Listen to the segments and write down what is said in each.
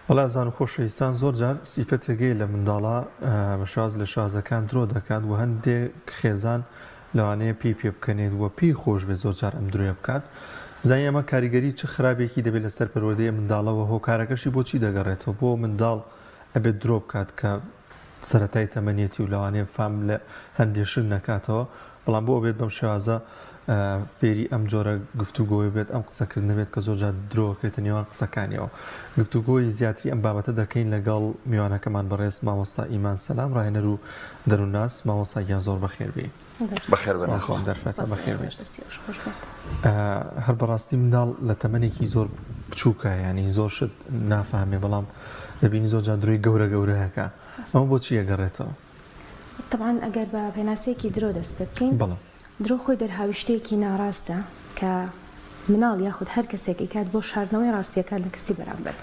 بەڵێ ئازیزان و خۆشەویستان زۆر جار سیفەتێک هەیە لە منداڵا بە شێواز لە شێوازەکان درۆ دەکات و هەندێک خێزان لەوانەیە پێی پێ بکەنێت و پێی خۆش بێت زۆر جار ئەم درۆیە بکات بزانین ئەمە کاریگەری چ خراپێکی دەبێت لەسەر پەروەردەی ئەم منداڵە و هۆکارەکەشی بۆچی دەگەڕێتەوە بۆ منداڵ ئەبێت درۆ بکات کە سەرەتای تەمەنیەتی و لەوانەیە فام لە هەندێ شت نەکاتەوە، بەڵام بۆ ئەبێت بەم شێوازە فێری ئەم جۆرە گفتوگۆیە بێت، ئەم قسەکردنە بێت کە زۆر جار درۆ ئەکرێتە نێوان قسەکانیەوە. گفتوگۆی زیاتری ئەم بابەتە دەکەین لەگەڵ میوانەکەمان بەڕێز مامۆستا ئیمان سەلام ڕاهێنەر و دەروونناس. مامۆستا گیان زۆر بەخێر بێی. بەخێر بێن سوپاس بۆ ئەم دەرفەتە. بەخێر بێیت. هەر بەڕاستی منداڵ لە تەمەنێکی زۆر بچووکە یانی زۆر شت نافهمێ بەڵام دەبینی زۆر جار درۆی گەورە گەورە ئەکا ئەمە بۆچی ئەگەڕێتەوە؟ تەبعەن ئەگەر بە پێناسەیەکی درۆ دەست پێ بکەین بەڵێ. درۆ خۆی دەرهاویشتەیەکی ناڕاستە کە مناڵ یاخود هەر کەسێک ئەیکات بۆ شاردنەوەی ڕاستییەکان لە کەسی بەرامبەر.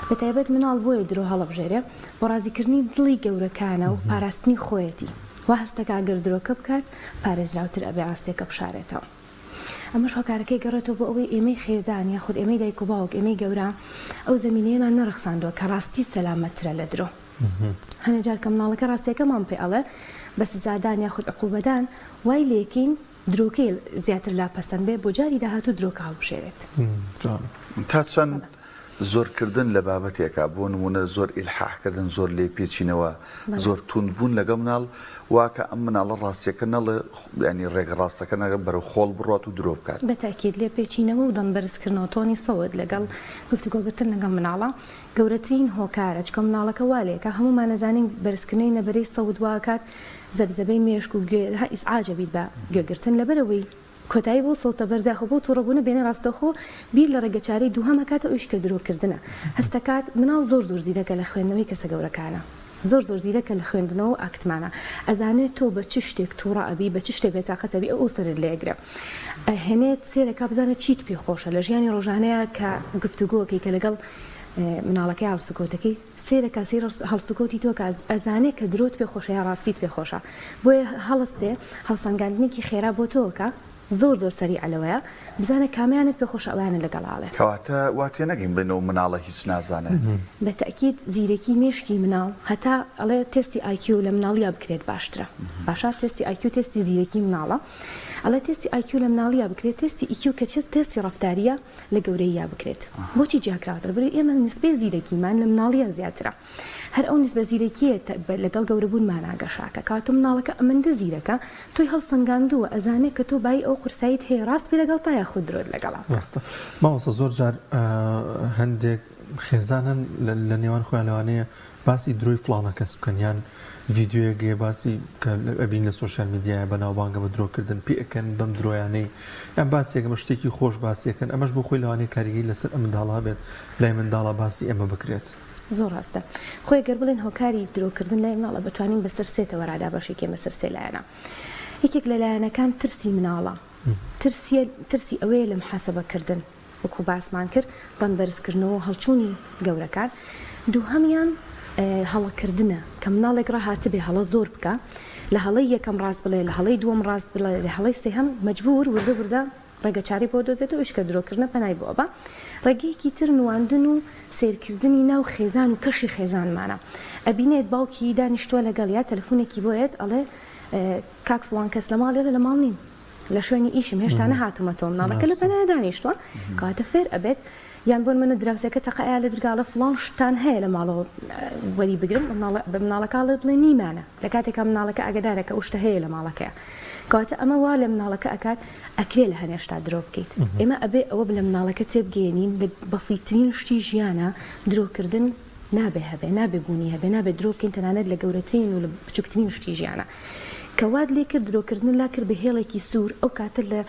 بە تایبەت مناڵ بۆیە درۆ هەڵەبژێرێ بۆ ڕازیکردنی دڵی گەورەکانە و پاراستنی خۆیەتی. وا هەستەکا گەر درۆکە بکات پارێزراوتر ئەبێ ڕاستیەکە بشارێتەوە. ئەمەش هۆکارەکەی گەڕێتەوە بۆ ئەوەی ئێمەی خێزان یاخود ئێمەی دایک و باوک، ئێمەی گەورە ئەو زەمینەیەمان نەڕەخساندووە کە ڕاستی سەلامەتترە لە درۆ. هەنێ جار کە مناڵەکە ڕاستیەکەمان پێ ئەڵێ بە سزادان یاخود عقوبەدان وای لێکەین درۆکەی زیاتر لا پەسەند بێ بۆ جاری داهاتوو درۆکە هەڵبژێرێت. تا چەند زۆرکردن لە بابەتێکا، بۆ نموونە زۆر ئیلحاح کردن، زۆر لێپێچینەوە، زۆر توند بوون لەگەڵ مناڵ، واکا ئەم مناڵە ڕاستیەکە نەڵێ، یانی ڕێگە ڕاستەکە نەگرێ بەرەو خۆڵ بڕوات و درۆ بکات. بە تەئکید لێپێچینەوە و دەنگ بەرزکردنەوە، تۆنی سەوت لەگەڵ گفتوگۆگرتن لەگەڵ مناڵا گەورەترین هۆکارە، چونکە مناڵەکە وا لێکا، هەموومان ئەزانین بەرزکردنەوەی نەبرەی سەوت واکات زەبزەبەی مێشک و گوێ ئیزعاج ئەبیت بە گوێگرتن، لەبەرئەوەی کۆتایی بەو سەوتە بەرزە یاخۆ بەو توڕەبوونە بێنێ ڕاستەوخۆ بیر لە ڕێگەچارەی دووهەم ئەکاتەوە ئەویش کە درۆ کردنە هەستەکات مناڵ زۆر زۆر زیرەکە لە خوێندنەوەی کەسە گەورەکانە زۆر زۆر زیرەکە لە خوێندنەوە و ئاکتمانە ئەزانێ تۆ بە چ شتێک توڕە ئەبی بە چ شتێک بێتاقەت ئەبی ئەو ئەو سەرت لێ ئەگرێ ئەهێنێت سێرەکا بزانێ چیت پێ خۆشە لە ژیانی ڕۆژانەیا کە گفتوگۆ ئەکەی کە لەگەڵ مناڵەکەی هەڵسوکەوتەکەی سەیرەکا سەیر هەڵسوکەوتی تۆ کە ئەزانێ کە درۆت پێ خۆشە یا ڕاستیت پێ خۆشە بۆیە هەڵستێ هەڵسەنگاندنێکی خێرا بۆ تۆ ئەکا زۆر زۆر سەریعە لەوەیا بزانێ کامەیانت پێ خۆشە ئەویانت لەگەڵا ئەڵێ. کەواتە وا تێنەگەین بڵێین ئەو مناڵە هیچ نازانێ. بە تەئکید زیرەکی مێشکی مناڵ هەتا ئەڵێ تێستی IQ لە مناڵیا بکرێت باشترە باشە تێستی IQ تێستی زیرەکی مناڵە ئەڵێ تێستی IQ لە مناڵیا بکرێت تێستی EQ کە چ تێستی ڕەفتاریە لە گەورەییا بکرێت. بۆچی جیاکراوەتەوە؟ لەبەرئەوەی ئێمە نسبەی زیرەکیمان لە مناڵییا زیاترە. هەر ئەو نسبە زیرەکییە لەگەڵ گەورەبوونمانا گەشاکە. کەواتە مناڵەکە ئەمەندە زیرەکە، تۆی هەڵسەنگاندووە، ئەزانێ کە تۆ بایی ئەو قورساییت هەیە ڕاست بی لەگەڵتا یاخود درۆت لەگەڵا بکا. ڕاستە مامۆستا زۆر جار هەندێک خێزان هەن لە نێوان خۆیان لەوانەیە باسی درۆی فڵانە کەس بکەن یان ڤیدیۆیەک هەیە باسی کە ئەبین لە سۆشیال میدیایە بەناوبانگە بە درۆکردن پێئەکەن بەم درۆیانەی یان باسێکە بە شتێکی خۆش باسیەکەن ئەمەش بۆ خۆی لەوانەیە کاریگەری لەسەر ئەم منداڵە هەبێت لای منداڵە باسی ئەمە بکرێت. زۆر ڕاستە خۆی گەر بڵێن هۆکاری درۆکردن لای مناڵە بەتوانین بەسەر سێ تەوەرا دابەشی کەین بەسەر سێ لایەنە یەکێک لە لایەنەکان ترسی مناڵە ترسیە ترسی ئەوەیە لە محاسبە کردن وەکو باسمان کرد دەنگ بەرزکردنەوە و هەڵچوونی گەورەکان، دووهەمیان هەڵەکردنە کە مناڵێک ڕاهاتبێ هەڵە زۆر بکا لە هەڵەی یەکەم ڕاست بڵێ لە هەڵەی دووەم ڕاست بڵێ لە هەڵەی سێهەم مەجبوور وردە وردە ڕێگە چارەی بۆ دۆزێتەوە ئەویش کە درۆکردنە پەنای بۆ ئەبا ڕێگەیەکی تر نواندن و سەیرکردنی ناو خێزان و کەشی خێزانمانە ئەبینێت باوکی دانیشتووە لەگەڵیا تەلەفونێکی بۆ یەت ئەڵێ کاک فڵان کەس لە ماڵی ئەڵێ لە ماڵ نیم لە شوێنی ئیشم هێشتا نەهاتوومەتەوە مناڵەکە لە پەنایا دانیشتووە کەواتە فێر ئەبێت یان بۆ نمونە دراوسێکە تەقە ئەیا لە درگا ئەڵێ فڵان شتان هەیە لە ماڵەوە وەری بگرم مناڵە بە مناڵەکە ئەڵێ بڵێ نیمانە لە کاتێکا مناڵەکە ئاگەدارە کە ئەو شتە هەیە لە ماڵەکەیا کەواتە ئەمە وا لە مناڵەکە ئەکات ئەکرێ لە هەنێ شتا درۆ بکەیت ئێمە ئەبێ ئەوە لە مناڵەکە تێبگەیەنین لە بەسیترین شتی ژیانە درۆکردن نابێ هەبێ نابێ بوونی هەبێ نابێ درۆ بکەین تەنانەت لە گەورەترین و لە بچوکترین شتی ژیانا کە وات لێ کرد درۆ کردنت لا کرد بە هێڵێکی سوور ئەو کاتە لە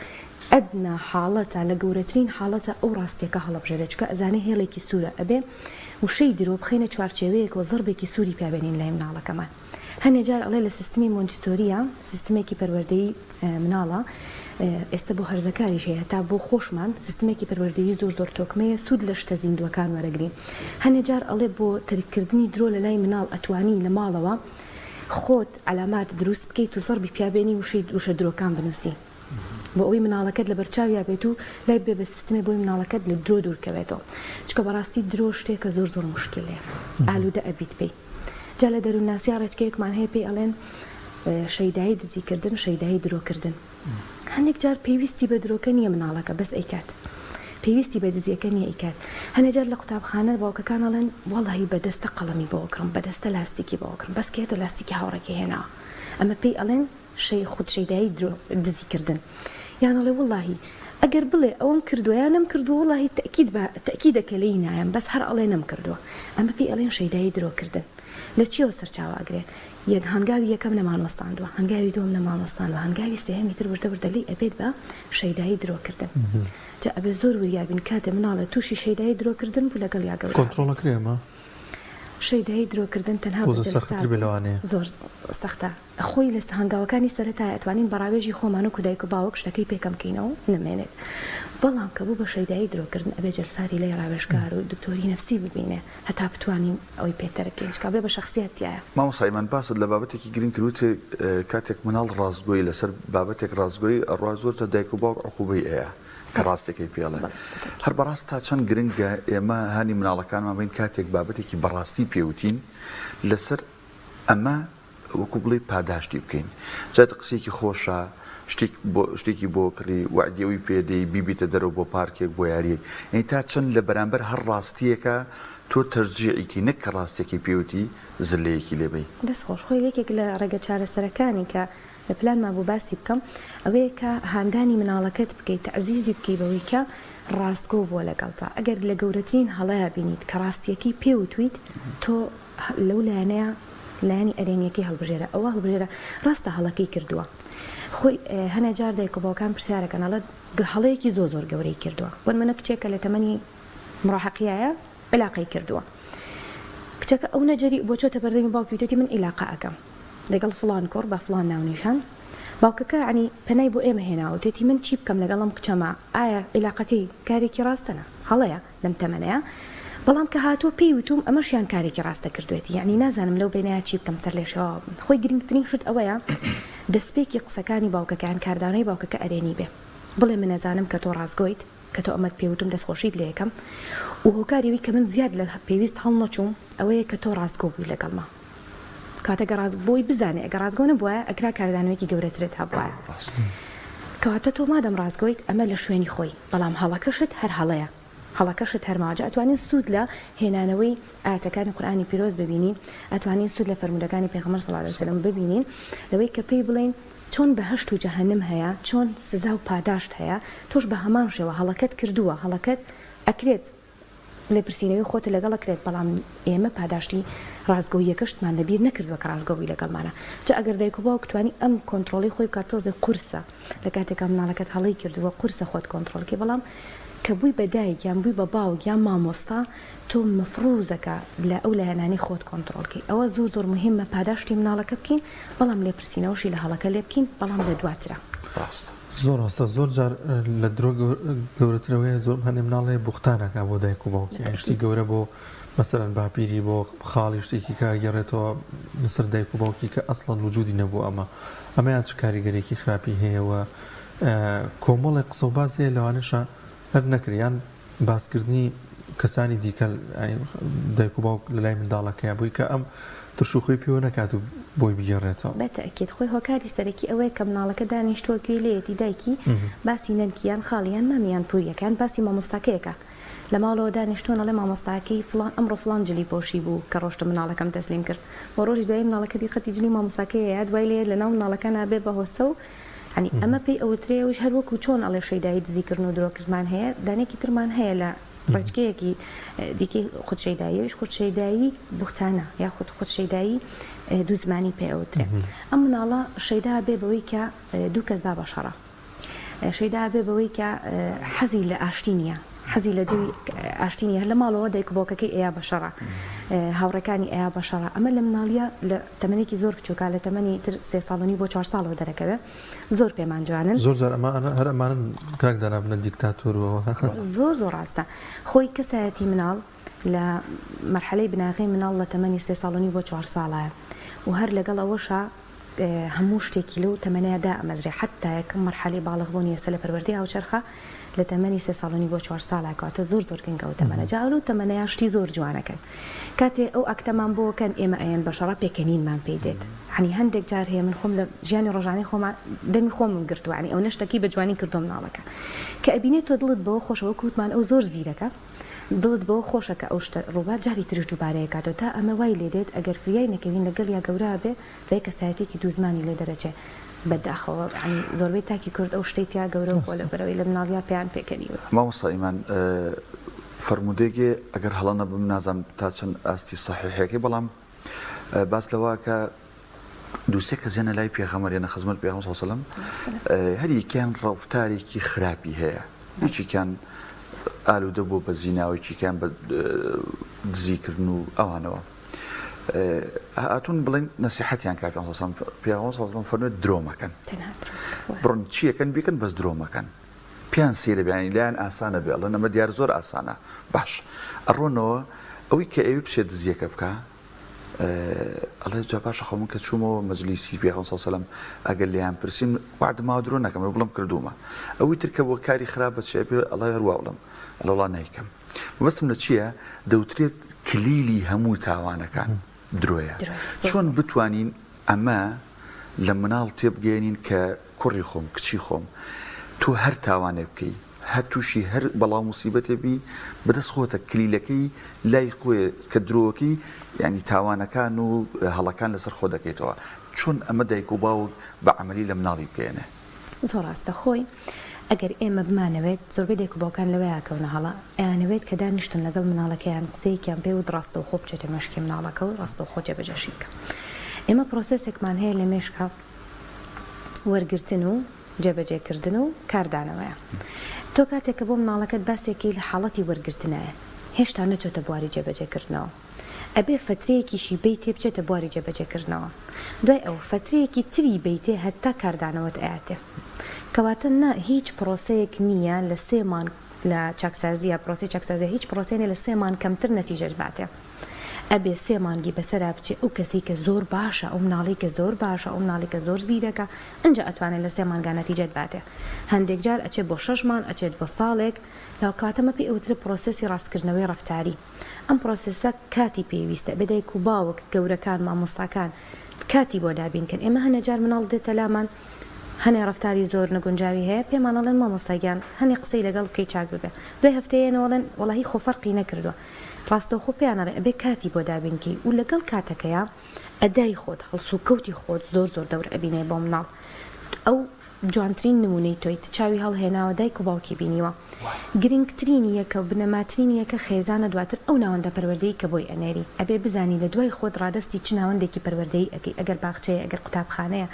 ئەدنا حاڵەتا لە گەورەترین حاڵەتا ئەو ڕاستیەکە هەڵەبژێرێ چونکە ئەزانێ هێڵێکی سوورە ئەبێ وشەی درۆ بخەینە چوارچێوەیەکەوە زەڕبێکی سووری پیا بێنین لای مناڵەکەمان هەنێ جار ئەڵێ لە سیستمی مۆنتیسۆریە سیستمێکی پەروەردەیی مناڵە ئێستە بۆ هەرزەکاریش هەیە هەتا بۆ خۆشمان سیستمێکی پەروەردەیی زۆر زۆر تۆکمەیە سوود لە شتە زیندووەکان وەرەگرین هەنێ جار ئەڵێ بۆ تەرککردنی درۆ لە لای مناڵ ئەتوانی لە ماڵەوە خۆت عەلامات دروست بکەیت و زەڕبی پیا بێنی وشەی وشە درۆکان بنووسی. بۆ ئەوەی مناڵەکەت لەبەرچاویا بێت و لای ببێ بە سیستمێ بۆی مناڵەکەت لە درۆ دوور کەوێتەوە چونکە بەڕاستی درۆ شتێکە زۆر زۆر موشکیلەیە ئالوودە ئەبیت پێی جا لە دەروونناسیا ڕێچکەیەکمان هەیە پێی ئەڵێن شەیدایی دزیکردن شەیدایی درۆکردن هەندێک جار پێویستی بە درۆکە نییە مناڵەکە بەس ئەیکات پێویستی بە دزیەکە نییە ئەیکات هەنێ جار لە قوتابخانە باوکەکان ئەڵێن وەڵاهی بە دەستە قەڵەمی بۆ ئەکڕم بە دەستە لاستیکی بۆ ئەکڕم بەس کە یەتەوە لاستیکی هاوڕێکەی هێناوە ئەمە پێی ئەڵێن شەی خود شەیدایی درۆ دزی کردن یان ئەڵێ وەڵاهی ئەگەر بڵێ ئەوەم کردووە یا نەم کردووە وەڵاهی تەئکید بە تەئکیدە کە لێی نایەم بەس هەر ئەڵێ نەم کردووە ئەمە پێی ئەڵێن شەیدایی درۆ کردن لە چیەوە سەرچاوە ئەگرێ یەک هەنگاوی یەکەم نەمان وەستاندووە هەنگاوی دووەم نەمان وەستاندووە هەنگاوی سێهەمی تر وردە وردە لێی ئەبێت بە شەیدایی درۆ کردن جا ئەبێ زۆر وریا بین کاتێ مناڵێ تووشی شەیدایی درۆ کردن بوو لەگەڵیا گەورە کۆنترۆڵ ئەکرێ ئەمە؟ شەیدایی درۆ کردن تەنها بە تۆزە سەختتر جەلسات بێ لەوانەیە. زۆر سەختە. خۆی لە هەنگاوەکانی سەرەتایە ئەتوانین بە ڕاوێژی خۆمان وەکو دایک و باوک شتەکەی پێ کەم کەینەوە و نەمێنێت بەڵام کە بوو بە شەیدایی درۆ کردن ئەبێ جەلساتی لای ڕاوێژکار و دکتۆری نەفسی ببینێ هەتا بتوانین ئەوەی پێ تەرک کەین چونکە ئەبێ بە شەخسیەت تیایا. مامۆستا ئیمان باست لە بابەتێکی گرنگ کرد وتت کاتێک مناڵ ڕاستگۆی لەسەر بابەتێک ڕاستگۆی ئەڕوا زۆر جار دایک و باوک عقوبەی ئەیا کە ڕاستەکەی پێ ئەڵێن هەر بەڕاست تا چەند گرنگە ئێمە هانی مناڵەکانمان بەین کاتێک بابەتێکی بەڕاستی پێ وتین لەسەر ئەمە وەکو بڵێی پاداشتی بکەین جا قسەیەکی خۆشە شتێک بۆ شتێکی بۆ کڕی وەعدی ئەوی پێ دەی بیبیتە دەرەوە بۆ پارکێک بۆ یاریەک یعنی تا چەند لە بەرامبەر هەر ڕاستیەکە تۆ تەرجیعی کەی نەک کە ڕاستیەکەی پێوتی زلەیەکی لێ بەی. دەست خۆش خۆی یەکێک لە ڕێگە چارەسەرەکانی کە لە پلانما بوو باسی بکەم ئەوەیە کە هاندانی مناڵەکەت بکەی تەعزیزی بکەی بەوەی کە ڕاستگۆ بووە لەگەڵتا ئەگەر لە گەورەترین هەڵەیا بینیت کە ڕاستیەکەی پێ وتویت تۆ لەو لایەنەیا لایەنی ئەرێنیەکەی هەڵبژێرە ئەوە هەڵبژێرە ڕاستە هەڵەکەی کردووە خۆی هەنێ جار دایک و باوکان پرسیارەکەن ئەڵێت هەڵەیەکی زۆر زۆر گەورەی کردووە بۆ نمونە کچێکە لە تەمەنی مراهقیایە عیلاقەی کردووە کچەکە ئەو نەجەری بۆ چۆتە بەردەمی باوکی وتێتی من عیلاقە ئەکەم لەگەڵ فڵان کوڕ بە فڵان ناونیشان باوکەکە عنی پەنای بۆ ئێمە هێناوە وتێتی من چی بکەم لەگەڵ ئەم کچەما ئایا عیلاقەکەی کارێکی ڕاستە نا هەڵەیە لەم تەمەنەیا بەڵام کە هاتووە پێی وتوم ئەمەشیان کارێکی ڕاستە کردوێتی یەعنی نازانم لەو بەینەیا چی بکەم سەرلێشێواو بم خۆی گرنگترین شت ئەوەیە دەسپێکی قسەکانی باوکەکە یان کاردانەوەی باوکەکە ئەرێنی بێ بڵێ من ئەزانم کە تۆ ڕاستگۆیت کە تۆ ئەمەت پێ وتم دەستخۆشیت لێ ئەکەم و هۆکاری ئەوی کە من زیاد لە پێویست هەڵنەچووم ئەوەیە کە تۆ ڕاستگۆ بووی لەگەڵما کەواتە گەر ڕاست بۆی بزانێ ئەگەر ڕاستگۆ نەبوایە ئەکرا کاردانەوەیەکی گەورەترت هەبوایە کەواتە تۆ مادەم ڕاستگۆیت ئەمە لە شوێنی خۆی بەڵام هەڵەکەشت هەر هەڵەیە هەڵەکەشت هەر ماوە جا ئەتوانین سوود لە هێنانەوەی ئایەتەکانی قورئانی پیرۆز ببینین ئەتوانین سوود لە فەرموودەکانی پێغەمبەر صلی اللە علیە وسلم ببینین لەوەی کە پێی بڵێین چۆن بەهەشت و جەهەنم هەیە چۆن سزا و پاداشت هەیە تۆش بە هەمان شێوە هەڵەکەت کردووە هەڵەکەت ئەکرێت لێپرسینەوەی خۆتت لەگەڵ ئەکرێت بەڵام ئێمە پاداشتی ڕاستگۆییەکەشتمان لەبیر نەکردوە کە ڕاستگۆ بووی لەگەڵمانا جا ئەگەر دایک و باوک توانی ئەم کۆنتڕۆڵەی خۆی بکات تۆزێ قورسە لە کاتێکا مناڵەکەت هەڵەی کردووە قورسە خۆت کۆنتڕۆڵ کەی بەڵام کە بووی بە دایک یان بووی بە باوک یان مامۆستا تۆ مەفروزە کە لە ئەو لایەنانەی خۆت کۆنتڕۆڵ کەی ئەوە زۆر زۆر مهمە پاداشتی مناڵەکە بکەین بەڵام لێپرسینەوەشی لە هەڵەکە لێ بکەین بەڵام لە دواترا. ڕاستە. زۆر ڕاستە زۆر جار لە درۆ گەورەتر ئەوەیە زۆر هەنێ مناڵ هەیە بوختان ئەکا بۆ دایک و باوکی یانی شتی گەورە بۆ مەسەلەن باپیری بۆ خاڵی شتێکی کە ئەگەڕێتەوە لەسەر دایک و باوکی کە ئەسڵەن وجودی نەبوو ئەمە ئەمەیان چ کاریگەرێکی خراپی هەیە و کۆمەڵێک قسە و باس هەیە لەوانەشە هەر نەکرێ یان باسکردنی کەسانی دیکە دایک و باوک لە لای منداڵەکەیان بۆی کە ئەم ترش و خوێی پێوە نەکات و بۆی بگێڕێتەوە. بە تەئکید خۆی هۆکاری سەرەکی ئەوەیە کە مناڵەکە دانیشتووە گوێی لێیەتی دایکی باسی نەنکی یان خاڵی یان مامی یان پوریەکە یان باسی مامۆستاکەیەکە لە ماڵەوە دانیشتوون ئەڵێ مامۆستاکەی فڵان ئەمڕۆ فڵان جلی پۆشی بوو کە ڕۆشتم مناڵەکەم تەسلیم کرد و ڕۆژی دوایی مناڵەکە دیقەتی جلی مامۆستاکەی ئەیات وای لێیەت لەناو مناڵەکانا بێ بە هۆسە و یانی ئەمە پێی ئەوترێ ئەویش هەر وەکو چۆن ئەڵێ شەیدایی دزی کردن و درۆ کردمان هەیە دانێکی ترمان هەیە لە ڕێچکەیەکی دیکەی خود شەیدایی ئەویش خود شەیدایی بوختانە یاخود خود شەیدایی دوو زمانی پێ ئەوترێ ئەم مناڵە شەیدا بێ بەوەی کە دوو کەس با بە شەڕە شەیدا بێ بەوەی کە حەزی لە ئاشتی نییە حەزی لە جەوی ئاشتی نییە هەر لە ماڵەوە دایک و باوکەکەی ئەیا بە شەڕە هاوڕێکانی ئەیا بە شەڕە ئەمە لە مناڵیە لە تەمەنێکی زۆر بچووکە لە تەمەنی تر سێ ساڵ و نیو بۆ چوار ساڵەوە دەرەکەوێ زۆر پێمان جوانن. زۆر جار ئەمانە هەر ئەمانەن کاک دانا بنە دیکتاتۆر و ئەوە. زۆر زۆر ڕاستە خۆی کەسایەتی مناڵ لە مەرحەلەی بناغەی مناڵ لە تەمەنی سێ ساڵ و نیو بۆ چوار ساڵایە و هەر لەگەڵ ئەوەشا. هەموو شتێکی لەو تەمەنەیا دائەمەزرێ حەتتا یەکەم مەرحەلەی باڵغ بوونی ئێستا لە پەروەردەی هاوچەرخا لە تەمەنی سێ ساڵ و نیو بۆ چوار ساڵە کەواتە زۆر زۆر گرنگە ئەو تەمەنە جا لەو تەمەنەیا شتی زۆر جوانەکەن کاتێ ئەو ئاکتەمان بۆ کەن ئێمە ئەیەن بە شەڕە پێکەنینمان پێی دێت یانی هەندێک جار هەیە من خۆم لە ژیانی ڕۆژانەی خۆما دەمی خۆمم گرتووە یانی ئەونە شتەکەی بە جوانی کردووە مناڵەکە کە ئەبینێ تۆ دڵت بەوە خۆشە وەک وتمان ئەو زۆر زیرەکە دڵت بەوە خۆشە کە ئەو شتە ڕووبات جاری تریش دووبارەیە کاتەوە تا ئەمە وای لێ دێت ئەگەر فریای نەکەوین لەگەڵیا گەورە ئەبێ بە یەک کەسایەتیەکی دووزمانی لێ دەرەچێ بە داخەوە یانی زۆربەی تاکی کورد ئەو شتەی تیا گەورە بووە لەبەرئەوەی لە مناڵیا پێیان پێکەنیون. مامۆستا ئیمان فەرموودەیەک ئەگەر هەڵە نەبم نازانم تا چەند ئاستی سەحیحەکەی بەڵام باس لەوە کە دووسێ کەس یەنە لای پێغەمبەر یەنە خزمەت پێغەمبەر صلی الله علیه و سلم هەر یەکیان ڕەفتارێکی خراپی هەیە یەکێکیان ئالوودە بووە بە زینا و یەکێکیان بە دزیکردن و ئەوانەوە هاتوون بڵێن نەسیحەتیان کا پێغەمبەر صلی الله علیه و سلم پێغەمبەر صلی الله علیه و سلم فەرمووی درۆ مەکەن بڕۆن چیەکەن بیکەن بەس درۆ مەکەن پێیان سەیرە بێ یانی لایان ئاسانە بێ ئەڵێن ئەمە دیار زۆر ئاسانە باش ئەڕۆنەوە ئەوەی کە ئەوی بچێت دزیەکە بکا ئەڵێ جا باشە خۆ من کە چوومەوە مەجلیسی پێغەمبەر صلی الله علیه و سلم ئەگەر لێیان پرسیم وەعدم ماوە درۆ نەکەم بڵێم کردوومە ئەوی تر کە بۆ کاری خراپ بەچێ پێ ئەڵێ هەروا بڵێم ئەڵێ وەڵا نایکەم مەبەستم لە چییە دەوترێت کلیلی هەموو تاوانەکان درۆیە چۆن بتوانین ئەمە لە مناڵ تێبگەیەنین کە کوڕی خۆم کچی خۆم تۆ هەر تاوانێک بکەی هەر تووشی هەر بەڵا و موسیبەتێ بی بەدەست خۆتە کلیلەکەی لای خۆیە کە درۆکەی یانی تاوانەکان و هەڵەکان لەسەر خۆ دەکەیتەوە چۆن ئەمە دایک و باوک بە عەمەلی لە مناڵی بگەیەنێ؟ زۆر ڕاستە خۆی ئەگەر ئێمە بمانەوێت زۆربەی دایک و باوکان لەوەیا کەونە هەڵە ئەیانەوێت کە دانیشتن لەگەڵ مناڵەکەیان قسەیەکیان پێ وت ڕاستەوخۆ بچێتە مێشکی مناڵەکە و ڕاستەوخۆ جێبەجێشی بکا ئێمە پرۆسێسێکمان هەیە لە مێشکا وەرگرتن و جێبەجێکردن و کاردانەوەیە. تۆ کاتێک کە بۆ مناڵەکەت باسێکی لە حاڵەتی وەرگرتنایە هێشتا نەچۆتە بواری جێبەجێکردنەوە ئەبێ فەترەیەکیشی بەیتێ بچێتە بواری جێبەجێکردنەوە دوای ئەوە فەترەیەکی تری بەیتێ هەتا کاردانەوەت ئەیاتێ کەواتە نا هیچ پرۆسەیەک نییە لە سێ مانگ لە چاکسازیە پرۆسەی چاکسازیە هیچ پرۆسەیە نیە لە سێ مانگ کەمتر نەتیجەت باتێ. ئەبێ سێ مانگی بەسەرا بچێ ئەو کەسەی کە زۆر باشە ئەو مناڵەی کە زۆر باشە ئەو مناڵی کە زۆر زیرەکە ئنجا ئەتوانێ لە سێ مانگا نەتیجەت باتێ هەندێک جار ئەچێ بۆ شەش مانگ ئەچێت بۆ ساڵێک لەو کاتە مە پێی ئەوترێ پرۆسێسی ڕاستکردنەوەی ڕەفتاری ئەم پرۆسێسە کاتی پێویستە ئەبێ دایک و باوک گەورەکان مامۆستاکان کاتی بۆ دابین کەن ئێمە هەنێ جار مناڵ دێتە لامان هەنێ ڕەفتاری زۆر نەگونجاوی هەیە پێمان ئەڵێن مامۆستا گیان هەنێ قسەی لەگەڵ بکەی چاک ببێ دوای هەفتەیە یەنەوە ئەڵێن وەڵاهی خۆ فەرقی نەکردوە ڕاستەوخۆ پێیان ئەڵێ ئەبێ کاتی بۆ دابین کەی و لەگەڵ کاتەکەیا ئەدای خۆت هەڵسوکەوتی خۆت زۆر زۆر دەور ئەبینێ بۆ مناڵ ئەو جوانترین نمونەی تۆیت چاوی هەڵهێناوە دایک و باوکی بینیوە گرنگترینی یەکە و بنەماترینی یەکە خێزانە دواتر ئەو ناوەندە پەروەردەیی کە بۆی ئەنێری ئەبێ بزانی لە دوای خۆت ڕادەستی چ ناوەندێکی پەروەردەیی ئەکەی ئەگەر باخچەیە ئەگەر قوتابخانەیە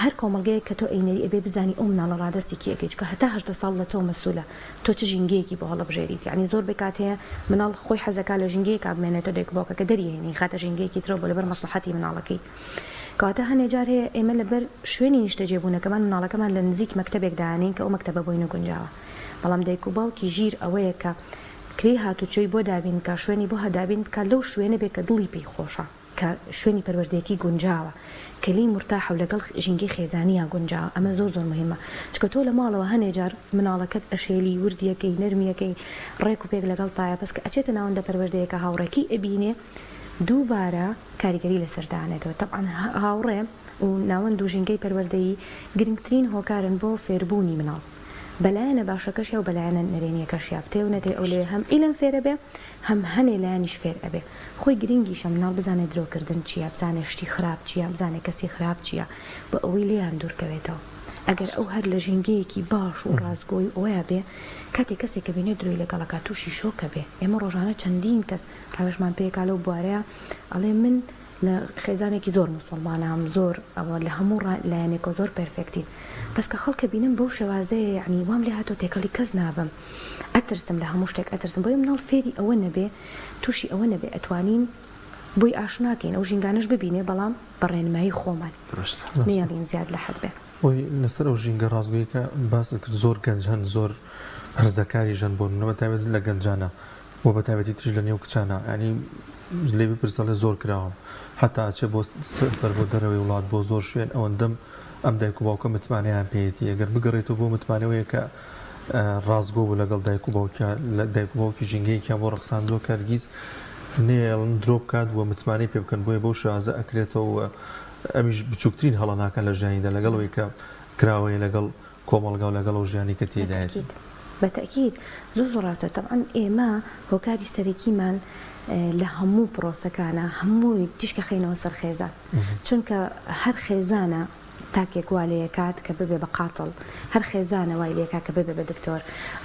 هەر کۆمەڵگەیەک کە تۆ ئەینێری ئەبێ بزانی ئەو مناڵە ڕادەستی کێ ئەکەی چونکە هەتا 18 ساڵ لە تۆ مەسولە تۆ چ ژینگەیەکی بۆ هەڵەبژێریت یانی زۆر بێ کات هەیە مناڵ خۆی حەزەکا لە ژینگەیەکا بمێنێتەوە دایک و باوکەکە دەری هێنێ ئیخاتە ژینگەیەکی ترەوە بۆ لەبەر مەسڵەحەتی مناڵەکەی کەواتە هەنێ جار هەیە ئێمە لەبەر شوێنی نیشتەجێ بوونەکەمان مناڵەکەمان لە نزیک مەکتەبێک دانێین کە ئەو مەکتەبە بۆی نەگونجاوە بەڵام دایک و باوکی ژیر ئەوەیە کە کرێی هاتوچۆی بۆ دابین بکا شوێنی بۆ دابین بکا لەو شوێنە بێ کە دڵی پێی خۆشە. کە شوێنی پەروەردەیەکی گونجاوە کە لێی مورتاحە و لەگەڵ ژینگەی خێزانیا گونجاوە ئەمە زۆر زۆر موهیمە چونکە تۆ لە ماڵەوە هەنێ جار مناڵەکەت ئەشێلی وردیەکەی نەرمیەکەی ڕێک و پێک لەگەڵتایە بەس کە ئەچێتە ناوەندە پەروەردەیەکە هاوڕێکەی ئەبینێ دووبارە کاریگەری لەسەر دانێتەوە تەبعەن هاوڕێ و ناوەند و ژینگەی پەروەردەیی گرنگترین هۆکارن بۆ فێربوونی مناڵ بەلایەنە باشەکەشیا و بەلایەنە نەرێنیەکەشیا بتەوێ و نەتەوێ ئەو لەوێ هەم عیلم فێرەبێ هەم هەنێ لایەنیش فێر ئەبێ. خۆی گرنگیشە مناڵ بزانێ درۆ کردن چیە، بزانێ شتی خراپ چیە، بزانێ کەسی خراپ چیە، بۆ ئەوەی لێیان دوور کەوێتەوە. ئەگەر ئەو هەر لە ژینگەیەکی باش و ڕاستگۆی و ئەوەیا بێ، کاتێ کەسێک ئەبینێ درۆی لەگەڵ ئەکا تووشی شۆک ئەبێ. ئێمە ڕۆژانە چەندین کەس ڕاوێژمان پێ ئەکا لەو بوارەیا ئەڵێ من لە خێزانێکی زۆر موسوڵمانام زۆر ئەوە لە هەموو ڕا لایەنێکەوە زۆر پێرفێکتین بەس کە خەڵکە بینم بەو شێوازەیە یەعنی وام لێ هاتووە تێکەڵی کەس نابم ئەترسم لە هەموو شتێک ئەترسم بۆیە مناڵ فێری ئەوە نەبێ تووشی ئەوە نەبێ ئەتوانین بۆی ئاشناکەین ئەو ژینگانەش ببینێ بەڵام بە ڕێنمایی خۆمان دروستە. نەیەڵین زیاد لە حەد بێ. خۆی لەسەر ئەو ژینگە ڕاستگۆیەی کە باست کرد زۆر گەنج هەن زۆر هەرزەکاریش هەن بۆ نمونە بە تایبەت لە گەنجانە. و بە تایبەتی تریش لە نێو کچانا یانی لێی بپرسە ئەڵێ زۆر کراوم حەتا ئەچێ بۆ سەفەر بۆ دەرەوەی وڵات بۆ زۆر شوێن ئەوەندەم ئەم دایک و باوکە متمانەیان پێیەتی ئەگەر بگەڕێتەوە بۆ متمانەوەیە کە ڕاستگۆ بوو لەگەڵ دایک و باوکیا لە دایک و باوکی ژینگەیەکیان بۆ ڕەخساندووە کە هەرگیز نەیەڵن درۆ بکات و متمانەی پێ بکەن بۆیە بەو شێوازە ئەکرێتەوە و ئەمیش بچووکترین هەڵە ناکات لە ژیانیدا لەگەڵ ئەوەی کە کراوەیە لەگەڵ کۆمەڵگا و لەگەڵ ئەو ژیانەی کە تێیدایەتی. بە تەئکید زۆر زۆر ڕاستە تەبعەن ئێمە هۆکاری سەرەکیمان لە هەموو پرۆسەکانا هەمووی تیشک ئەخەینەوە سەر خێزان چونکە هەر خێزانە تاکێک وا لێکات کە ببێ بە قاتڵ هەر خێزانە وای لێکا کە ببێ بە دکتۆر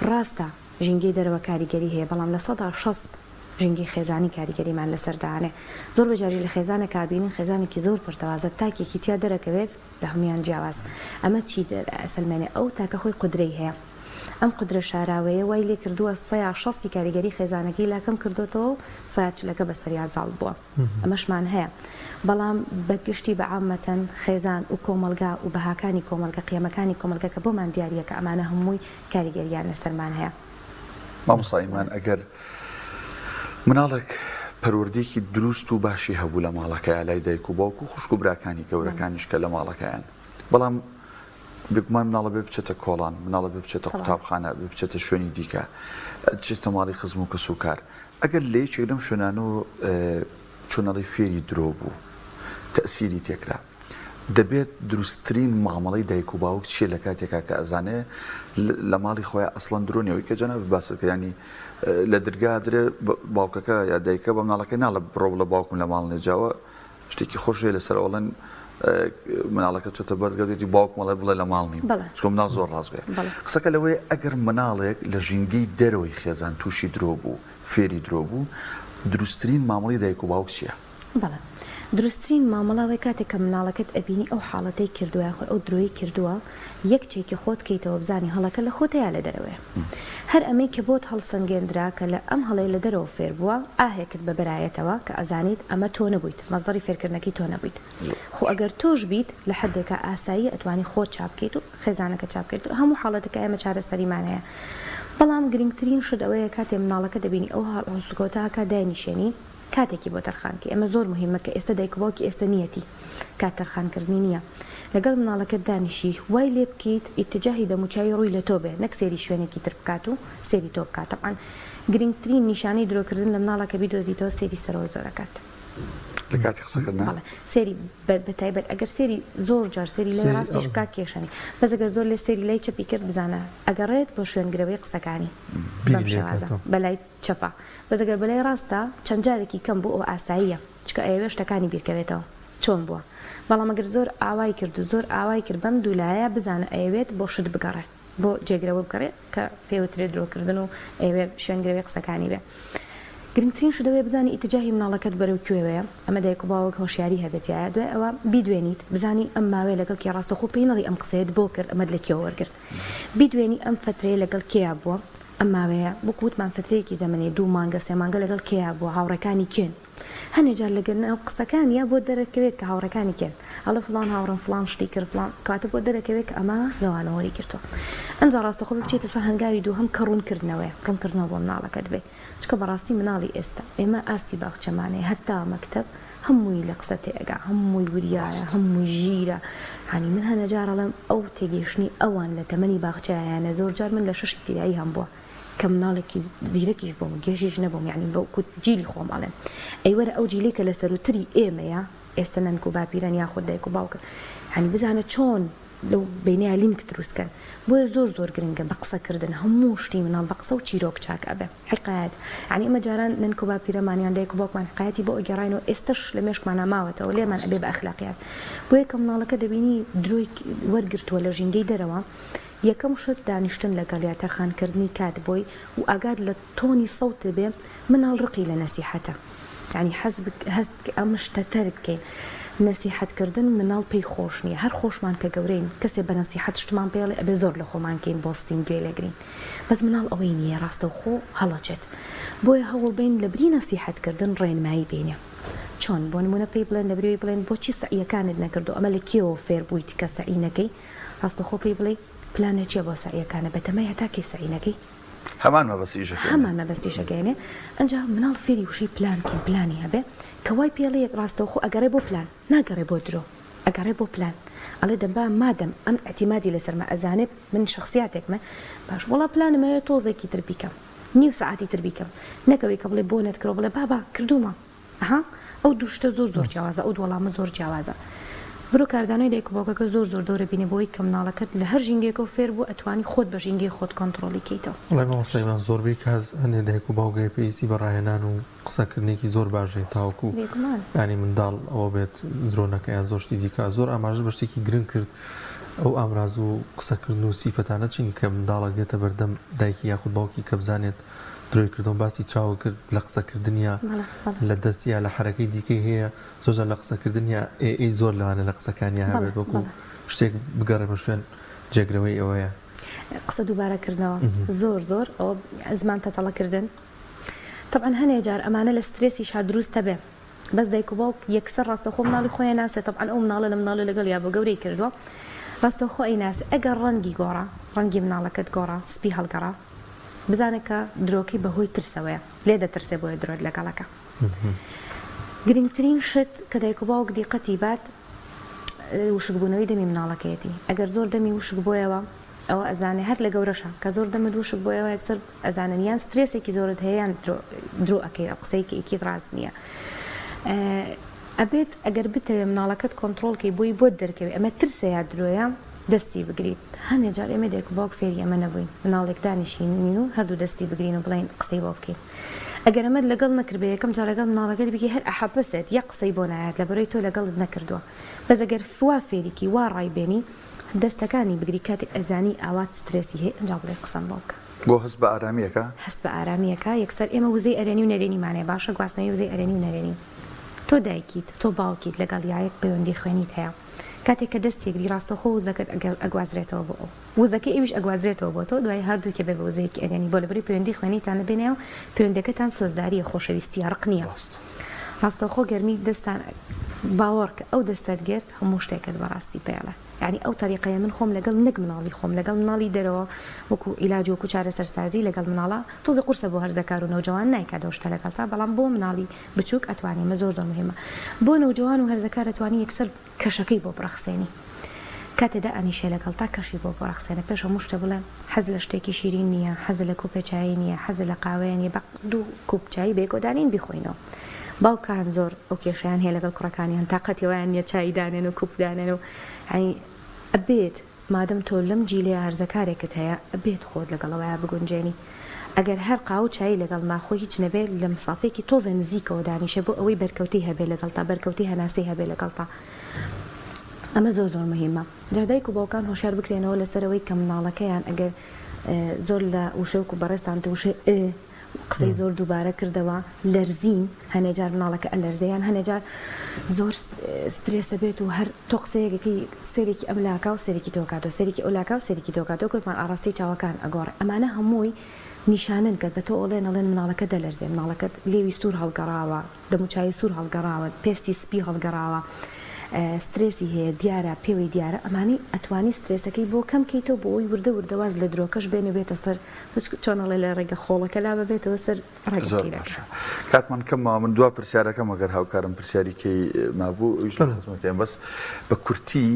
ڕاستە ژینگەی دەرەوە کاریگەری هەیە بەڵام 60% ژینگەی خێزانی کاریگەریمان لەسەر دانێ زۆر بە جاریش لە خێزانێکا بینین خێزانێکی زۆر پەرتەوازە تاکێکی تیا دەرەکەوێت لە هەموویان جیاواز. ئەمە چی ئەسەلمێنێ؟ ئەو تاکە خۆی قودرەی هەیە. ئەم قودرە شاراوەیە وای لێ کردووە سەیا شەستی کاریگەری خێزانەکەی لا کەم کردۆتەوە و سەیا چلەکە بەسەریا زاڵ بووە. ئەمەشمان هەیە. بەڵام بە گشتی بە عامەتەن خێزان و کۆمەڵگا و بەهاکانی کۆمەڵگە، قیەمەکانی کۆمەڵگە کە بۆمان دیارییە کە ئەمانە هەمووی کاریگەرییان لەسەرمان هەیە. مامۆستا ئیمان ئەگەر مناڵێک پەروەردەیەکی دروست و باشی هەبوو لە ماڵەکەیا لای دایک و باوک و خوشک و براکانی گەورەکانیش کە لە ماڵەکەیان بەڵام بێگومان مناڵە بێ بچێتە کۆڵان مناڵە بێ بچێتە قوتابخانە بێ بچێتە شوێنی دیکە بچێتە ماڵی خزم و کەس و کار ئەگەر لە یەکێک لەم شوێنانەوە چۆنەڵی فێری درۆ بوو تەسیری تێکرا دەبێت دروستترین مامەڵەی دایک و باوک چیە لە کاتێکا کە ئەزانێ لە ماڵی خۆیا ئەسڵەن درۆ نیە ئەوەی کە جەنابت باست کرد یانی لە درگا درێ باوکەکە یا دایکە بە مناڵەکەی ناڵێ بڕۆ بڵێ باوکم لە ماڵ نیە جاوە شتێکی خۆش هەیە لەسەر ئەوڵێن مناڵەکە چۆتە بەرگە دێتی باوکم ئەڵێ بڵێ لە ماڵ نیم چونکە مناڵ زۆر ڕاست بێ قسەکە لەوەیە ئەگەر مناڵێک لە ژینگەی دەرەوەی خێزان تووشی درۆ بوو فێری درۆ بوو دروستترین مامەڵەی دایک و باوک چییە؟ بەڵێ دروستترین مامەڵە ئەوەیە کاتێک کە مناڵەکەت ئەبینی ئەو حاڵەتەی کردووە یاخود ئەو درۆیەی کردووە یەک چێکی خۆت کەیتەوە بزانی هەڵەکە لە خۆتە یا لە دەرەوەیە هەر ئەمەی کە بۆت هەڵسەنگێندرا کە لە ئەم هەڵەی لە دەرەوە فێر بووە ئاهێکت بە بەرایەتەوە کە ئەزانیت ئەمە تۆ نەبوویت مەزدەری فێرکردنەکەی تۆ نەبوویت خۆ ئەگەر تۆش بیت لە حەدێکا ئاساییە ئەتوانی خۆت چاک بکەیت و خێزانەکە چاک بکەیت و هەموو حاڵەتێکا ئێمە چارەسەریمان هەیە بەڵام گرنگترین شت ئەوەیە کاتێ مناڵەکە دەبینی ئەو هەڵسوکەوتە ئەکا داینیشێنی کاتێکی بۆ تەرخان کەی ئەمە زۆر موهیمە کە ئێستا دایک و باوکی ئێستا نیەتی کات تەرخان کردنی نیە لەگەڵ مناڵەکەت دانیشی وای لێ بکەیت ئیتجاهی دەموچاوی ڕووی لە تۆ بێ نەک سەیری شوێنێکی تر بکات و سەیری تۆ بکات تەبعەن گرنگترین نیشانەی درۆ کردن لە مناڵە کە بیدۆزیتەوە سەیری سەرەوە زۆر ئەکات. لە کاتی قسەکردنا؟ بەڵێ سەیری بە تایبەت ئەگەر سەیری زۆر جار سەیری لای ڕاستیش بکات کێشە نیە بەس ئەگەر زۆر لێ سەیری لای چەپی کرد بزانە ئەگەڕێت بۆ شوێنگرەوەی قسەکانی بەم شێوازە بەلای چەپە بەس ئەگەر بەلای ڕاستە چەند جارێکی کەم بوو ئەوە ئاساییە چونکە ئەیەوێ شتەکانی بیرکەوێتەوە چۆن بووە بەڵام ئەگەر زۆر ئاوای کرد و زۆر ئاوای کرد بەم دوولایە بزانە ئەیەوێت بۆ شت بگەڕێ بۆ جێگرەوە بگەڕێ کە پێی وترێ درۆکردن و ئەیەوێ شوێنگرەوەی قسەکانی بێ گرنگترین شت ئەوەیە بزانی ئیتجاهی مناڵەکەت بەرەو کوێوەیە ئەمە دایک و باوک هۆشیاری هەبێت تیایا دوای ئەوە بیدوێنیت بزانی ئەم ماوەیە لەگەڵ کێ ڕاستەوخۆ پێی نەڵێی ئەم قسەیەت بۆ کرد ئەمەت لە کێوە وەرگرت بیدوێنی ئەم فەترەیە لەگەڵ کێیا بووە ئەم ماوەیە وەکو وتمان فەترەیەکی زەمەنی دوو مانگە سێ مانگە لەگەڵ کێیا بووە هاوڕێکانی کێن هەنێ جار لەگەر ناو قسەکانیا بۆت دەرەکەوێت کە هاوڕێکانی کێن ئەڵێ فڵان هاوڕێم فڵان شتی کرد فڵان کەواتە بۆت دەرەکەوێت کە ئەمە لەوانەوە وەری گرتووە ئەنجا ڕاستەخۆ بچیتە سەر هەنگاوی دووهەم کە ڕوونکردنەوەیە ڕوونکردنەوە بۆ مناڵەکەت بێ چونکە بەڕاستی مناڵی ئێستا ئێمە ئاستی باخچەمان هەیە هەتا مەکتەب هەمووی لە قسە تێئەگا هەمووی وریایە هەمووی ژیرە یانی من هەنێ جار ئەڵێم ئەو تێگەیشتنەی ئەوان لە تەمەنی باخچەیانە زۆر جار من لە شەش ئیبتیدایی هەم بووە کە مناڵێکی زیرەکیش بووم گێژیش نەبووم یانی وەکو جیلی خۆم ئەڵێم ئەی وەرە ئەو جیلەی کە لە سەروتری ئێمەیە ئێستە نەنک و باپیرەن یاخود دایک و باوکن یانی بزانە چۆن لەو بەینەیا لینک دروست کەن بۆیە زۆر زۆر گرنگە بە قسە کردن هەموو شتی مناڵ بە قسە و چیرۆک چاک ئەبێ حیقایەت یانی ئێمە جاران نەنک و باپیرەمان یان دایک و باوکمان حیقایەتی بۆ ئەگێڕاینەوە ئێستەش لە مێشکمانا ماوەتەوە لێمان ئەبێ بە ئەخلاقیات بۆیە کە مناڵەکە دەبینی درۆی وەرگرتووە لە ژینگەی دەرەوە یەکەم شت دانیشتن لەگەڵیا تەرخان کردنی کات بۆی و ئاگات لە تۆنی سەوتت بێ مناڵ ڕقی لە نەسیحەتە یانی حەز هەست بکە ئەم شتە تەرک بکەین نەسیحەت کردن مناڵ پێی خۆش نیە هەر خۆشمان کە گەورەین کەسێ بە نەسیحەت شتمان پێ ئەڵێ ئەبێ زۆر لە خۆمان کەین بۆستین گوێ لێگرین بەس مناڵ ئەوەی نیە ڕاستەوخۆ هەڵەچێت بۆیە هەوڵ بەین لەبری نەسیحەت کردن ڕێنمایی بینێ چۆن بۆ نمونە پێی بڵێن لەبری ئەوەی بڵێن بۆچی سەعیەکانت نەکردو ئەمە لە کێوە فێر بوویت کە سەعی نەکەی ڕاستەوخۆ پێی بڵێی پلانت چیە بۆ سەعیەکانت بەتەمای هەتا کەی سەعی نەکەی؟ هەمان مەبەست ئیشەکەی. هەمان مەبەست ئیشەکەیەنێ ئەنجا مناڵ فێری وشەی پلان کەین پلانی هەبێ کە وای پێڵێ یەک ڕاستەوخۆ ئەگەڕێ بۆ پلان ناگەڕێ بۆ درۆ ئەگەڕێ بۆ پلان ئەڵێ دەمبا مادەم ئەم ئیعتیمادی لەسەرمە ئەزانێ من شەخسیاتێکمە باش وەڵا پلانم هەیە تۆزێکی تر بیکەم نیو سەعاتی تر بیکەم نەک ئەوەی کە بڵێ بۆ نەتکردوە بڵێ بابا کردوومە ئەها ئەو دوو شتە زۆر زۆر جیاوازە ئەو دوو وەڵامە زۆر جیاوازە برۆ کاردانەوەی دایک و باوکەکە زۆر زۆر دەورە بینە بۆی کە مناڵەکەت لە هەر ژینگەیەکەوە فێر بوو ئەتوانی خۆت بە ژینگەی خۆت کۆنتڕۆڵی کەیتەوە. وەڵای مامۆستا ئیمان زۆربەی کات هەندێ دایک و باوک هەیە پێویستی بە ڕاهێنان و قسەکردنێکی زۆر باش هەیە تاوەکو بێگومان. یانی منداڵ ئەوە بێت درۆ نەکا یان زۆر شتی دیکە زۆر ئاماژەت بە شتێکی گرنگ کرد ئەو ئامراز و قسەکردن و سیفەتانە چین کە منداڵێک دێتە بەردەم دایکی یاخود باوکی کە بزانێت درۆی کردەوە باسی چاوە کرد لە قسەکردنیا لە دەست یا لە حەرەکەی دیکەی هەیە زۆر جار لە قسەکردنیا ئێ ئێی زۆر لەوانە لە قسەکانیا هەبێت وەکو شتێک بگەڕێ بە شوێن جێگرەوەی ئەوەیە. قسە دووبارە کردنەوە زۆر زۆر ئەوە زمان تەتەڵە کردن تەبعەن هەنێ جار ئەمانە لە سترێسیشا دروست ئەبێ بەس دایک و باوک یەکسەر ڕاستەوخۆ مناڵی خۆی ئەناسێ تەبعەن ئەو مناڵە لە مناڵی لەگەڵیا بوو گەورەی کردووە ڕاستەوخۆ ئەیناسێ ئەگەر ڕەنگی گۆڕا ڕەنگی مناڵەکەت گۆڕا سپی هەڵگەڕا بزانە کە درۆکەی بە هۆی ترسەوەیە لێ دەترسێ بۆیە درۆت لەگەڵەکە گرنگترین شت کە دایک و باوک دیقەتی بات وشکبوونەوەی دەمی مناڵەکەیەتی ئەگەر زۆر دەمی وشک بۆیەوە ئەوە ئەزانێ هەر لە گەورەشە کە زۆر دەمت وشک بۆیەوە یەکسەر ئەزانن یان سترێسێکی زۆرت هەیە یان درۆ درۆ ئەکەی ئەو قسەی کە ئیکیت ڕاست نییە ئەبێت ئەگەر بتەوێ مناڵەکەت کۆنتڕۆڵ کەی بۆی بۆت دەرکەوێ ئەمە ترسە یا درۆیە دەستی بگریت هەنێ جار ئێمە دایک و باوک فێری ئەمە نەبووین مناڵێک دانیشینین و هەردوو دەستی بگرین و بڵێین قسەی بۆ بکەین ئەگەر ئەمەت لەگەڵ نەکردبێ یەکەم جار لەگەڵ مناڵەکەت بکەی هەر ئەحەپەسێت یەک قسەی بۆ نایەت لەبەرەی تۆ لەگەڵت نەکردووە بەس ئەگەر وا فێریکی وا ڕایبێنی دەستەکانی بگری کاتێک ئەزانی ئاوات سترێسی هەیە ئینجا بڵێی قسەم بۆ بکە. بۆ هەست بە ئارامی ئەکا؟ هەست بە ئارامی ئەکا یەکسەر ئێمە وزەی ئەرێنی و نەرێنیمان هەیە باشە گواستنەوەی وزەی ئەرێنی و نەرێنی تۆ دایکیت تۆ باوکیت لەگەڵ یا یەک پەیوەندی خوێنیت هەیە کاتێک کە دەست یەکگری ڕاستەوخۆ وزەکەت ئەگوازرێتەوە بۆ ئەو وزەکەی ئەویش ئەگوازرێتەوە بۆ تۆ دوای هەردووکی بێ بە وزەیەکی ئەرێنی بۆ لەبەری پەیوەندی خوێنیتان لەبێنێ و پەیوەندەکەتان سۆزداریە خۆشەویستیە ڕق نییە ڕاستەوخۆ گەرمی دەستان باوەڕکە ئەو دەستەت گرت هەموو شتێکت بەڕاستی پێڵێ. یانی ئەو تەریقەیە من خۆم لەگەڵ نەک مناڵی خۆم لەگەڵ مناڵی دەرەوە وەکو عیلاج وەکو چارەسەرسازی لەگەڵ مناڵا تۆزێ قورسە بۆ هەرزەکار و نەوجەوان نایکات ئەو شتە لەگەڵتا بەڵام بۆ مناڵی بچوک ئەتوانی ئەمە زۆر زۆر مهمە بۆ نەوجەوان و هەرزەکار ئەتوانی یەکسەر کەشەکەی بۆ بڕەخسێنی کاتێ دائەنیشێ لەگەڵتا کەشی بۆ بڕەخسێنە پێش هەموو شتێ بڵێ حەز لە شتێکی شیرین نییە حەز لە کوپێ چایی نییە حەز لە قاوەیە نییە بە دوو کوپ چایی بەیەکەوە دانێین بیخۆینەوە باوکان زۆر ئەو کێشەیان هەیە لەگەڵ کوڕەکانیان تاقەتی ئەوەیان نیە چای دانێن و کوپ دانێن و یانی ئەبێت مادەم تۆ لەم جیلەیا هەرزەکارێکت هەیە ئەبێت خۆت لەگەڵ ئەوەیا بگونجێنی ئەگەر هەر قاوە و چایی لەگەڵ ناخۆی هیچ نەبێ لە مسافەیەکی تۆزێ نزیکەوە دانیشە بۆ ئەوەی بەرکەوتەی هەبێ لەگەڵتا بەرکەوتەی هەناسەی هەبێ لەگەڵتا ئەمە زۆر زۆر مهمە جا دایک و باوکان هۆشیار بکرێنەوە لەسەر ئەوەی کە مناڵەکەیان ئەگەر زۆر لە وشەی وەکو بەڕێزتان وت وشەی ئ قسەی زۆر دووبارە کردەوە، لەرزین، هەنێ جار مناڵەکە ئەلەرزێ یان هەنێ جار زۆر سترێسە بێت و هەر تۆ قسەیەک ئەکەی سەیرێکی ئەم لاکا و سەیرێکی تۆ کاتەوە سەیرێکی ئەو لاکا و سەیرێکی تۆ کاتەوە کەوتمان ئاڕاستەی چاوەکان ئەگۆڕێ ئەمانە هەمووی نیشانەن کە بە تۆ ئەڵێن ئەڵێن مناڵەکە دەلەرزێ مناڵەکەت لێوی سوور هەڵگەڕاوە دەموچاوی سوور هەڵگەڕاوە پێستی سپی هەڵگەڕاوە سترێسی هەیە دیارە پێوەی دیارە ئەمانەی ئەتوانی سترێسەکەی بۆ کەم کەیتەوە بۆ ئەوەی وردە وردە واز لە درۆکەش بێنێ بێتە سەر چۆن ئەڵێ لە ڕێگە خۆڵەکە لا ببێتەوە سەر ڕێگە زۆر قیرەکە. باشە کاتمان کەم ماوە من دوا پرسیارەکەم ئەگەر هاوکارم پرسیاری کەی مابوو ئەویش لە بەڵێ. خزمەتیان بەس بە کورتی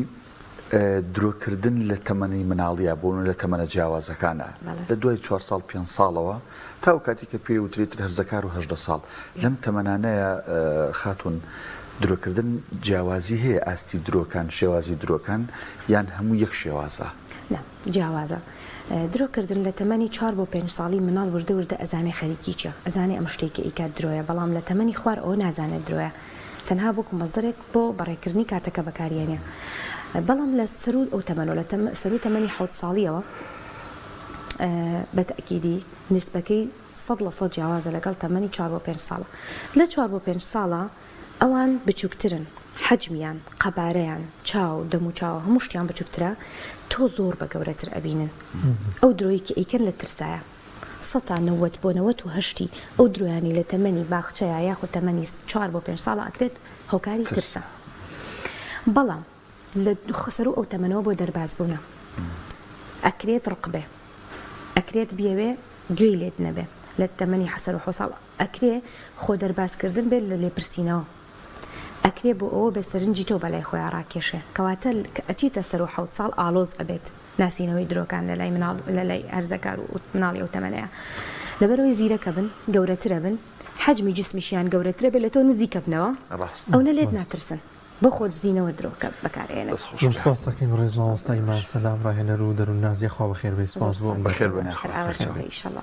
درۆکردن لە تەمەنی مناڵیا بۆ لە تەمەنە جیاوازەکانە بەڵێ. لە دوای چوار ساڵ پێنج ساڵەوە تا ئەو کاتی کە پێی وترێت تر هەرزەکار و 18 ساڵ لەم تەمەنانەیە خاتوون درۆکردن جیاوازی هەیە ئاستی درۆکان شێوازی درۆکان یان هەموو یەک شێوازە؟ نا جیاوازە. درۆ کردن لە تەمەنی چوار بۆ پێنج ساڵی مناڵ وردە وردە ئەزانێ خەریکی چیە ئەزانێ ئەم شتەی کە ئەیکات درۆیە بەڵام لە تەمەنی خوار ئەوە نازانێت درۆیە تەنها وەکو مەسدەرێک بۆ بەڕێکردنی کاتەکە بەکاریێنێ بەڵام لە سەروو ئەو تەمەنەوە لە سەروو تەمەنی حەوت ساڵیەوە بە تەئکیدی نیسبەکەی 100% جیاوازە لەگەڵ تەمەنی چوار بۆ پێنج ساڵە لە چوار بۆ پێنج ساڵە ئەوان بچوکترن حەجمیان قەبارەیان چاو دەموچاو هەموو شتیان بچوکترە تۆ زۆر بە گەورەتر ئەبینن ئەو درۆی کە ئەیکەن لە ترسایە سەتا نەوەت بۆ نەوەت و هەشتی ئەو درۆیانەی لە تەمەنی باخچەیا یاخود تەمەنی چوار بۆ پێنج ساڵە ئەکرێت هۆکاری ترسە بەڵام لە سەروو ئەو تەمەنەوە بۆ دەرباز بوونە ئەکرێت ڕق بێ ئەکرێت بیەوێ. گوێی لێت نەبێ لە تەمەنی حەسەر و حەوت ساڵ ئەکرێ خۆ دەرباز کردن بێت لە لێپرسینەوە ئەکرێ بۆ ئەوە بێ سەرنجی تۆ بەلای خۆیا ڕاکێشێ کەواتە کە ئەچیتە سەرو حەوت ساڵ ئاڵۆز ئەبێت ناسینەوەی درۆکان لەلای مناڵ لەلای هەرزەکار و مناڵی ئەو تەمەنەیا لەبەرئەوەی زیرەکەبن گەورەترەبن حەجمی جسمیشیان گەورەترەبێ لە تۆ نزیکەبنەوە ڕاستە ئەونە لێت ناترسن بۆ خۆدزینەوە درۆکە بەکارئێنن. دەست خۆش زۆر بێ. سپاس دەکەین بەڕێز مامۆستا ئیمان سەلام ڕاهێنەر و دەروونناس یاخوا بەخێربێی زۆر سپاس بۆ سپاس ئەم بەخێر بەرنامە. بێن یاخوا هەر ئاوا سەرچاوە. بێ ئیشەڵا.